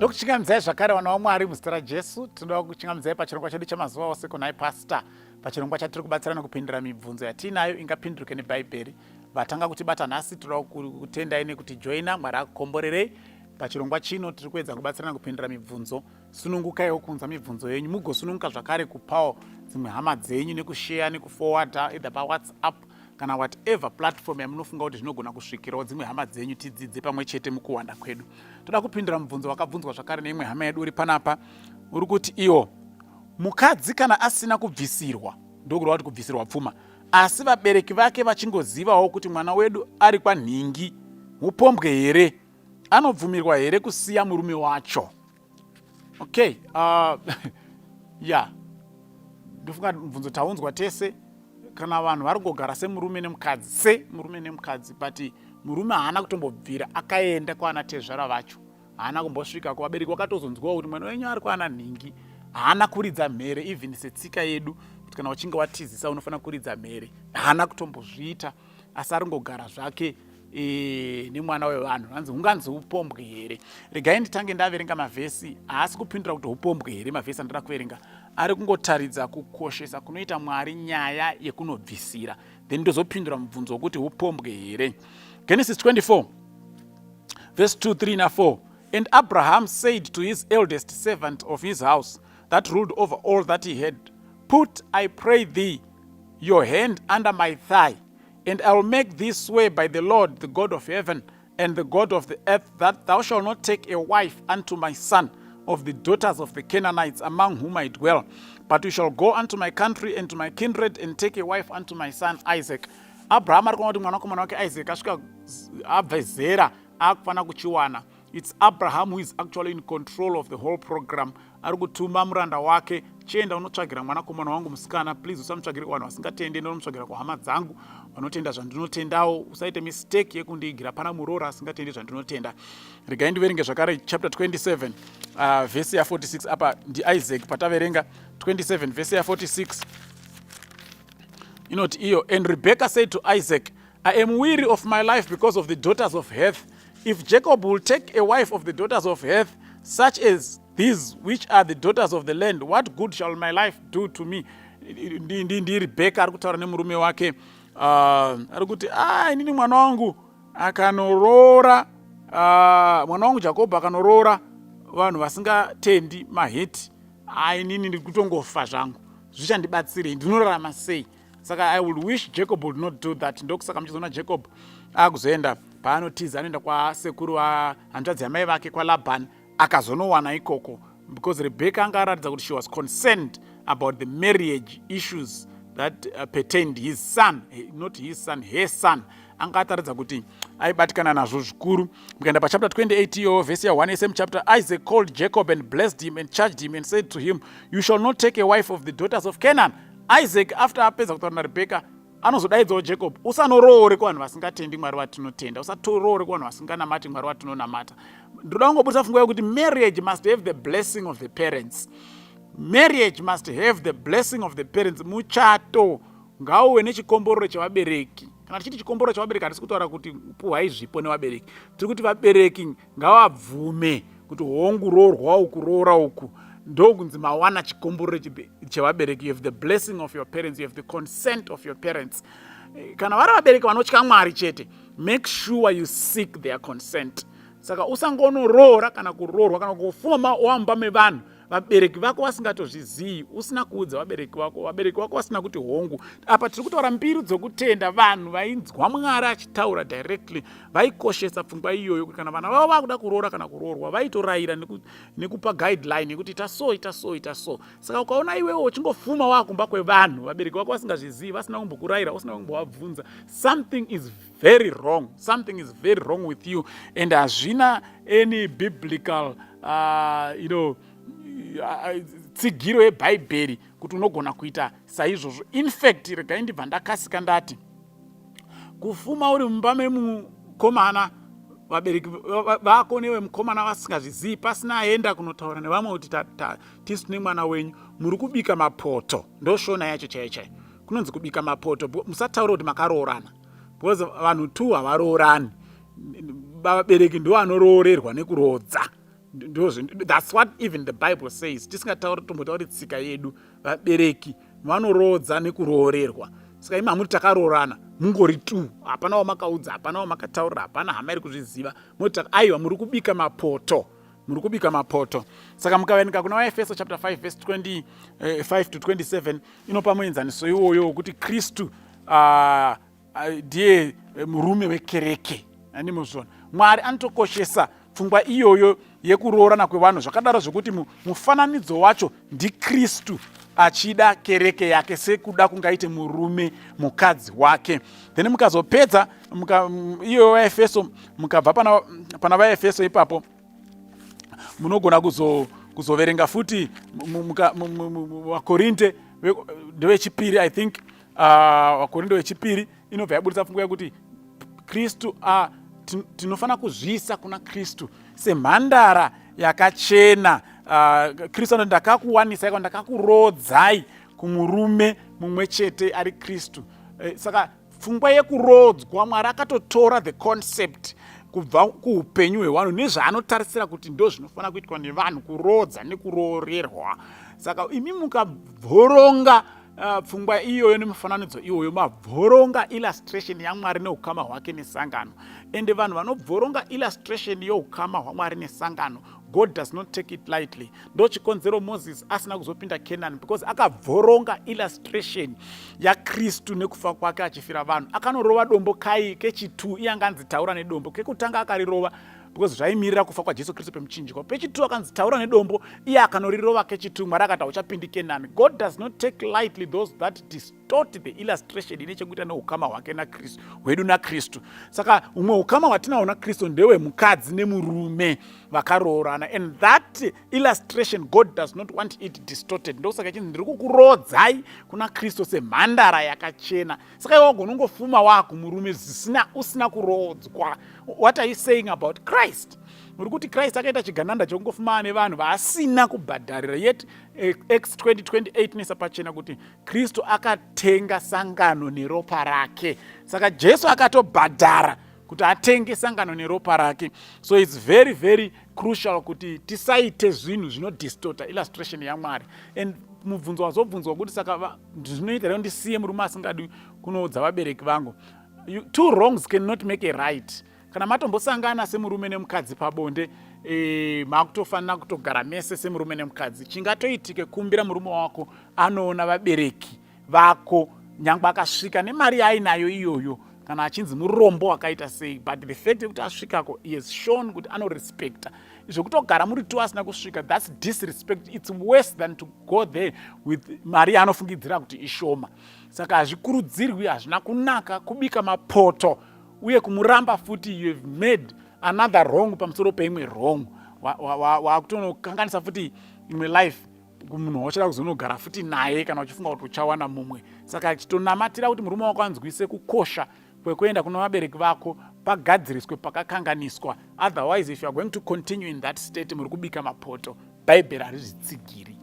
Ndokuchingamidzai zvakare vana vaMwari muzita raJesu. Tinoda kuchingamidzai pachirongwa chedu chamazuva ose kunai Pastor, pachirongwa chatiri kubatsirana kupindura mibvunzo yatiinayo ingapindurike neBhaibheri. Vatanga kutibata nhasi, tinoda kutendai nekutijoina. Mwari akukomborerei. Pachirongwa chino tiri kuedza kubatsirana kupindura mibvunzo. Sunungukaiwo kuunza mibvunzo yenyu, mugosununguka zvakare kupawo dzimwe hama dzenyu nekusheya nekufowadha either paWhatsApp kana whatever platform yamunofunga kuti zvinogona kusvikirawo dzimwe hama dzenyu, tidzidze pamwe chete mukuwanda kwedu. Toda kupindura mubvunzo wakabvunzwa zvakare neimwe hama yedu uri panapa, uri kuti iwo mukadzi kana asina kubvisirwa, ndokureva kuti kubvisirwa pfuma, asi vabereki vake vachingozivawo kuti mwana wedu ari kwanhingi, upombwe here? Anobvumirwa here kusiya murume wacho? Okay, ya, ndofunga mubvunzo taunzwa tese. Kana vanhu vari kugogara semurume nemukadzi, semurume nemukadzi, but murume haana kutombobvira akaenda kwaana tezvara vacho, haana kumbosvika kuvabereki, wakatozonzwawo kuti mwana wenyu ari kwaana nhingi, haana kuridza mhere, even setsika yedu kuti kana uchinge watizisa unofanira kuridza mhere, haana kutombozviita, asi ari ngogara zvake nemwana wevanhu. Hanzi hunganzi upombwe here? Regai nditange ndaverenga mavhesi. Haasi kupindura kuti upombwe here. Mavhesi andada kuverenga ari kungotaridza kukoshesa kunoita Mwari nyaya yekunobvisira, then ndozopindura mubvunzo wekuti upombwe here. Genesis 24 verse 2, 3 na4. "And Abraham said to his eldest servant of his house that ruled over all that he had, 'Put, I pray thee, your hand under my thigh, and I will make thee swear by the Lord, the God of heaven and the God of the earth, that thou shalt not take a wife unto my son of the daughters of the Canaanites among whom I dwell, but you shall go unto my country and to my kindred and take a wife unto my son Isaac.'" Abraham ari kuona kuti mwanakomana wake Isaac asvika, abve zera, akufanira kuchiwana. It's Abraham who is actually in control of the whole program. Ari kutuma muranda wake, "Chienda unotsvagira mwanakomana wangu musikana. Please usamutsvagire kuvanhu vasingatendi, ndonomutsvagira kuhama dzangu vanotenda zvandinotendawo. Usaite mistake yekundiigira pana muroora asingatendi zvandinotenda." Regai ndiverenge zvakare chapter 27, vhesi ya46. Apa ndiIsaac pataverenga. 27 vhesi ya46 inoti iyo, "And Rebecca said to Isaac, 'I am weary of my life because of the daughters of Heth. If Jacob will take a wife of the daughters of Heth, such as these which are the daughters of the land, what good shall my life do to me?'" NdiRebecca ari kutaura nemurume wake. Ari kuti, "A, inini mwana wangu akanoroora, mwana wangu Jakobho akanoroora vanhu vasingatendi, maHeti, a, inini ndiri kutongofa zvangu. Zvichandibatsirei? Ndinorarama sei? Saka I would wish Jacob would not do that." Ndokusaka muchizoona Jacob akuzoenda paanotiza, anoenda kwasekuru hanzvadzi yamai vake, kwaLabhan, akazonowana ikoko, because Rebecca anga aratidza kuti she was concerned about the marriage issues that pertained his son, not his son, her son. Anga ataridza kuti aibatikana nazvo zvikuru. Mukaenda pachapter 28 iyo, vhesi ya1, same chapter, "Isaac called Jacob and blessed him and charged him and said to him, 'You shall not take a wife of the daughters of Canaan.'" Isaac, after apedza kutaura naRebecca, anozodaidzawo Jacob, "Usanoroore kuvanhu vasingatendi Mwari vatinotenda, usatoroore kuvanhu vasinganamati Mwari vatinonamata." Ndoda kungobudisa pfungwa yekuti marriage must have the blessing of the parents. Marriage must have the blessing of the parents. Muchato ngauve nechikomborero chevabereki. Kana tichiti chikomborero chevabereki, hatisi kutaura kuti puhwai zvipo nevabereki. Tiri kuti vabereki ngavabvume kuti hongu, roorwa uku, roora uku. Ndokunzi mawana chikomborero chevabereki. You have the blessing of your parents, you have the consent of your parents. Kana vari vabereki vanotya Mwari chete, make sure you seek their consent. Saka usangonoroora kana kuroorwa kana kufuma wamba mevanhu vabereki vako vasingatozvizii, usina kuudza vabereki vako, vabereki vako vasina kuti hongu. Apa tiri kutaura mbiru dzokutenda. Vanhu vainzwa Mwari achitaura directly vaikoshesa pfungwa iyoyo, kuti kana vana vavo vakuda kuroora kana kuroorwa, vaitorayira nekupa guideline yekuti ita so, ita so, ita so. Saka ukaona iwewo uchingofuma wakumba kwevanhu, vabereki vako vasingazvizii, vasina kumbokurayira, usina kumbovabvunza, something is very wrong. Something is very wrong with you, and hazvina any biblical tsigiro yebhaibheri kuti unogona kuita saizvozvo. In fact, regai ndibva ndakasika ndati kufuma uri mumba memukomana, vabereki vako newe mukomana vasingazvizii, pasina aenda kunotaura nevamwe kuti tisu tine mwana wenyu, muri kubika mapoto. Ndoshona yacho chaiyo chaiyo, kunonzi kubika mapoto. Musataura kuti makaroorana, because vanhu two havaroorani. Vabereki ndo vanoroorerwa nekuroodza. That's what even the Bible says. Tisingatauri, tombotauri tsika yedu, vabereki vanoroodza nekuroorerwa. Saka imi hamuti takaroorana, mungori tu, hapana wamakaudza, hapana wamakataurira, hapana hama iri kuzviziva, moti aiwa, muri kubika mapoto, muri kubika mapoto. Saka mukaverenga kuna VaEfeso chapter 5 verse 25 to 27, inopa muenzaniso iwoyo wekuti Kristu ndiye murume wekereke. Andimuzvona, Mwari anotokoshesa pfungwa iyoyo yekuroorana kwevanhu zvakadaro zvekuti mufananidzo wacho ndiKristu achida kereke yake sekuda kungaite murume mukadzi wake. Then mukazopedza iyoyo VaEfeso, mukabva pana VaEfeso ipapo, munogona kuzoverenga futi VaKorinte ndevechipiri, I think. VaKorinte vechipiri inobva yabudisa pfungwa yekuti Kristu, tinofanira kuzviisa kuna Kristu semhandara yakachena. Kristu anoti, "Ndakakuwanisai kwa ndakakurodzai kumurume mumwe chete ari Kristu." Saka pfungwa yekurodzwa, Mwari akatotora the concept kubva kuupenyu hwevanhu nezvaanotarisira kuti ndo zvinofanira kuitwa nevanhu, kurodza nekuroorerwa. Saka imi mukabvoronga pfungwa iyoyo nemufananidzo iwoyo, mabvoronga illustration yaMwari neukama hwake nesangano. Ende vanhu vanobvoronga illustration yeukama hwaMwari nesangano, God does not take it lightly. Ndo chikonzero Moses asina kuzopinda Canaan, because akabvoronga illustration yaKristu nekufa kwake achifira vanhu. Akanorova dombo kai kechi2, iye anganzi taura nedombo. Kekutanga akarirova because zvaimirira kufa kwaJesu Kristu pemuchinjikwa. Pechi2 akanzi taura nedombo, iye akanorirova kechi2. Mwari akati, "Hauchapindi Kenani." God does not take lightly those that distort the illustration ine chekuita neukama hwake naKristu, hwedu naKristu. Saka umwe ukama hwatinahwo naKristu ndewemukadzi nemurume vakaroorana, and that illustration, God does not want it distorted. Ndosaka chinzi, "Ndiri kukurodzai kuna Kristu semhandara yakachena." Saka iwe wagona ungofuma waakumurume zvisina, usina kuroodzwa. What are you saying about Christ? Uri kuti Christ akaita chigananda chekungofuma nevanhu vaasina kubhadharira? Yet Acts 2028 inoisa pachena kuti Kristu akatenga sangano neropa rake. Saka Jesu akatobhadhara kuti atenge sangano neropa rake. So it's very, very crucial kuti tisaite zvinhu zvinodistorta illustration yaMwari. And mubvunzo wazobvunzwa kuti, saka zvinoita reo ndisiye murume asingadi kunoudza vabereki vangu? Two wrongs cannot make a right. Kana matombosangana semurume nemukadzi pabonde, makutofanira kutogara mese semurume nemukadzi. Chingatoitike, kumbira murume wako anoona vabereki vako, nyangwe akasvika nemari yaainayo iyoyo, kana achinzi murombo akaita sei, but the fact yekuti asvikako, he has shown kuti anorespecta. Zvekutogara muri two asina kusvika, that's disrespect. It's worse than to go there with mari yaanofungidzira kuti ishoma. Saka hazvikurudzirwi, hazvina kunaka kubika mapoto uye kumuramba futi. You have made another wrong pamusoro peimwe wrong. Wakutonokanganisa futi imwe life kumunhu wauchada kuzonogara futi naye, kana uchifunga kuti uchawana mumwe. Saka chitonamatira kuti murume wako anzwise kukosha kwekuenda kuna vabereki vako, pagadziriswe pakakanganiswa. Otherwise, if you are going to continue in that state, muri kubika mapoto. Bhaibheri harizvitsigiri.